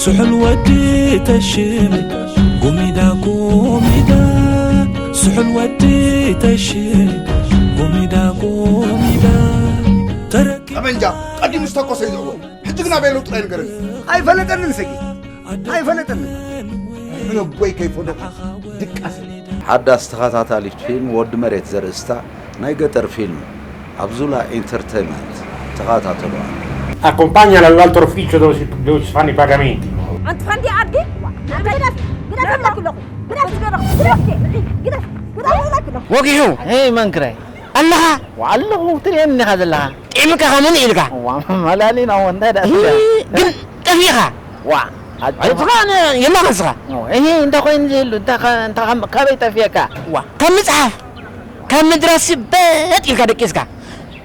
ስሑል ወዲ ተሽም ጎሚዳ ጎሚዳ፣ ስሑል ወዲ ተሽም ጎሚዳ ጎሚዳ። ተረኪ ጠበንጃ ቀዲሙ ዝተኮሰ እዩ ዝዕወት። ሕጂ ግን ኣበይ ኣለዉ ጥራይ ንገረኒ። ኣይፈለጠንን ሰጊ፣ ኣይፈለጠንን። ሕነ ቦይ ከይፈለኹ ድቃስ። ሓዳስ ተኸታታሊት ፊልም ወዲ መሬት ዘርእስታ ናይ ገጠር ፊልም ኣብ ዙላ ኢንተርቴይመንት። ተኸታተሉዋ። Accompagna dall'altro ufficio dove si, dove si fanno i pagamenti. ኣንቲ ፋንዲ ኣድጊ ግደፍ ግደፍ ግደፍ ግደፍ ግደፍ ግደፍ ግደፍ ግደፍ ግደፍ ወጊሑ። ሄይ መንክራይ ኣለኻ? ኣለኹ፣ ትርእየኒ ኢኻ ዘለኻ። ጥዕምካ ከመን ኢልካ? ዋ መላሊና ወ እንታይ ደኣ ትብለኒ? ግን ጠፊእኻ። ዋ ኣጆኻ። ኣጆኻ የማኸስኻ። እሂ እንታይ ኮይኑ ዘይህሉ እንታይ ከ- እንታይ ከም- ካበይ ጠፊእካ? ዋ ካብ ምጽሓፍ ካብ ምድራስ በጥ ኢልካ ደቂስካ።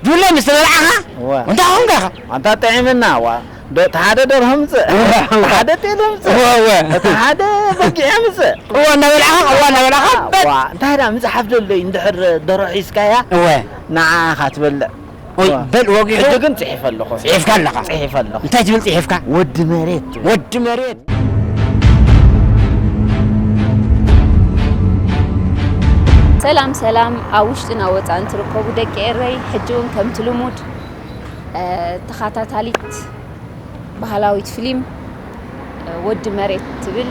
ዱላ ምስ ተበላዕኻ ዋ። እንታይ ኾንካ ኢኻ? ኣንታ ጥዒምና ዋ። ዶ- ሓደ ደርሆ ምጽእ፣ ሓደ ጤል ምጽእ፣ ዋ፣ ዋ። እቲ ሓደ በጊዕ ምጽእ። ቅዋ እናበላዕኻ ቅዋ እናበላዕኻ በጥ። ዋ እንታይ ደኣ ምጽሓፍ ደሎ እዩ እንድሕር ደርሆ ሒዝካያ እወ ንዓኻ ትበልዕ። ኦይ በል ወጊሑ። ሕጂ ግን ጽሒፈ ኣለኹ። ጽሒፍካ ኣለኻ። ጽሒፈ ኣለኹ። እንታይ ትብል ጽሒፍካ? ወዲ መሬት። ወዲ መሬት። ሰላም ሰላም ኣብ ውሽጥን ኣብ ወፃእን ትርከቡ ደቂ ኤረይ፣ ሕጂ እውን ከምቲ ልሙድ እ፣ ተኸታታሊት ባህላዊት ፍሊም እ፣ ወዲ መሬት ትብል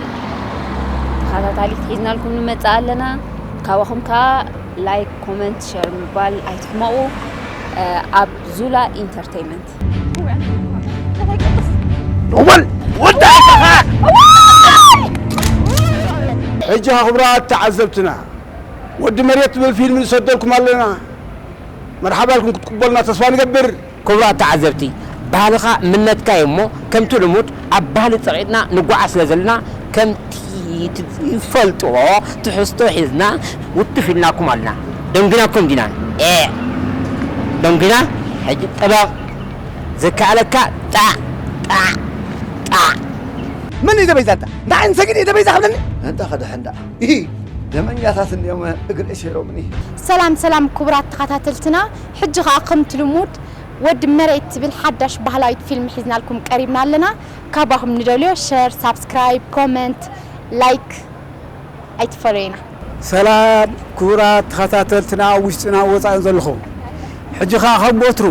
ተኸታታሊት ሒዝናልኩም ንመፅእ ኣለና። ካባኹም ከዓ ላይክ፣ ኮመንት፣ ሸር ምባል ኣይትሕመቑ። እ፣ ኣብ ዙላ ኢንተርቴይመንት። እወን ወዳ ኢኻ። ሕጂ ክቡራት ተዓዘብትና ወዲ መሬት ትብል ፊልም ንሰደልኩም ኣለና። መርሓባ ኢልኩም ክትቅበሉና ተስፋ ንገብር። ክቡራት ተዓዘብቲ፣ ባህልኻ እምነትካ እዩ እሞ ከምቲ ልሙድ ኣብ ባህሊ ጸቒጥና ንጓዓዝ ስለ ዘለና ከምቲ ትፈልጥዎ ትሕዝቶ ሒዝና ውትፍ ኢልናኩም ኣለና። ደንጒናኩም ዲና? ኤእ ደንጒና። ሕጂ ጠበቕ ዝከኣለካ ጣዕ ጣዕ ጣዕ። መን እዩ ደበይዛ እንታ እንታይ ዓይነት ሰጊድ እዩ ደበይዛ ክብለኒ እንታ ከድሕን ደኣ ኢሂ ደመኛታት እንዲኦም እግሪ እሲሮምኒ። ሰላም ሰላም ክቡራት ተኸታተልትና፣ ሕጂ ኸኣ ከምቲ ልሙድ ወዲ መሬት ትብል ሓዳሽ ባህላዊት ፊልም ሒዝናልኩም ቀሪብና ኣለና። ካባኹም ንደልዮ ሸር፣ ሳብስክራይብ፣ ኮመንት፣ ላይክ ኣይትፈለዩና። ሰላም ክቡራት ተኸታተልትና ኣብ ውሽጥን ኣብ ወፃእን ዘለኹም፣ ሕጂ ኸኣ ከም ወትሩ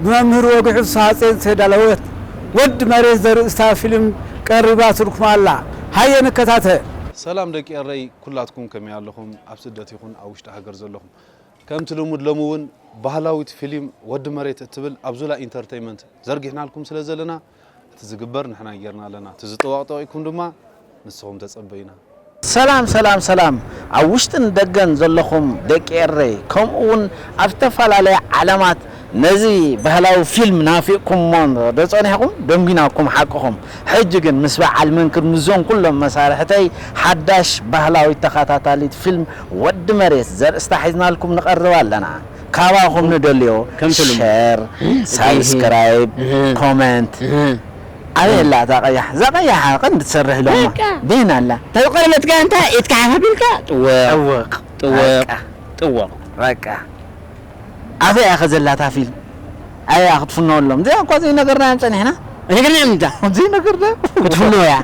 ብመምህር ወግሑ ፍስሃጼን ዝተዳለወት ወዲ መሬት ዘርእስታ ፊልም ቀሪባትልኩም ኣላ። ሃየ ንከታተል። ሰላም ደቂ ኤረይ ኩላትኩም ከመይ ኣለኹም? ኣብ ስደት ይኹን ኣብ ውሽጢ ሃገር ዘለኹም፣ ከምቲ ልሙድ ሎሚ እውን ባህላዊት ፊሊም ወዲ መሬት እትብል ኣብ ዙላ ኢንተርተይመንት ዘርጊሕናልኩም ስለ ዘለና፣ እቲ ዝግበር ንሕና ጌርና ኣለና፣ እቲ ዝጥዋቕ ጠዊቕኩም ድማ ንስኹም ተጸበዩና። ሰላም ሰላም ሰላም ኣብ ውሽጥን ደገን ዘለኹም ደቂ ኤረይ፣ ከምኡ እውን ኣብ ዝተፈላለያ ዓለማት ነዚ ባህላዊ ፊልም ናፊቕኩምዎ ዶ ጸኒሕኩም? ደንጒናኩም ሓቅኹም። ሕጂ ግን ምስ በዓል መንክር ምስዞም ኩሎም መሳርሕተይ ሓዳሽ ባህላዊት ተኸታታሊት ፊልም ወዲ መሬት ዘርእስታ ሒዝናልኩም ንቐርብ ኣለና። ካባኹም ንደልዮ ከምቲ ልሙድ። ሸር፣ እህ። ሳብስክራይብ፣ እህ። ኮመንት። እህ። ኣበይ ኣላ እታ ቀያሕ? እዛ ቀያሕ ቀንዲ ትሰርሕ ኢሎማ። በቃ። በይን ኣላ? ተዝቐረበትካ እንታይ ኢትካ ሓፍ ኣቢልካ? ጥወቕ። ጥወቕ። ጥወቕ። በቃ። ጥወቕ። በቃ። ኣበይ እያ ከ ዘላ እታ ፊልም? ኣበይ እያ ክትፍነወሎም? እዚኣ እኳ ዘይነገርናዮም ጸኒሕና። ዘይነገርናዮም እንታ? ዘይነገርናዮም? ክትፍነው እያ።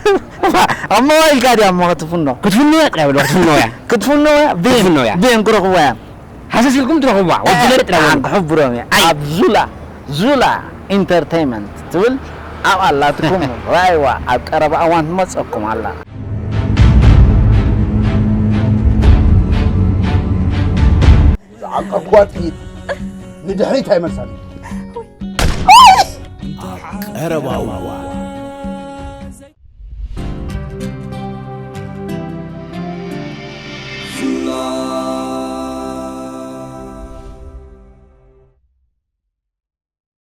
ኣብ ሞባይልካ ድያ እሞ ክትፍኖ? ክትፍነው እያ ጥራይ በሎ፣ ክትፍነው እያ። ክትፍነው እያ? ብየን? ክትፍነው እያ። ብየን ክረኽቦ እያ? ሃሰስ ኢልኩም ትረኽብዋ። ወዲ መሬት ጥራይ በሉ። ክሕብሮም እየ። ኣይ። ኣብ ዙላ፣ ዙላ ኢንተርተይመንት ትብል ኣብ ኣላትኩም ራይዋ ኣብ ቀረባ እዋን ትመጸኩም ኣላ። ዝዓቀብኳ ጥይት ንድሕሪት ኣይመልሳን። ቀረባ እዋን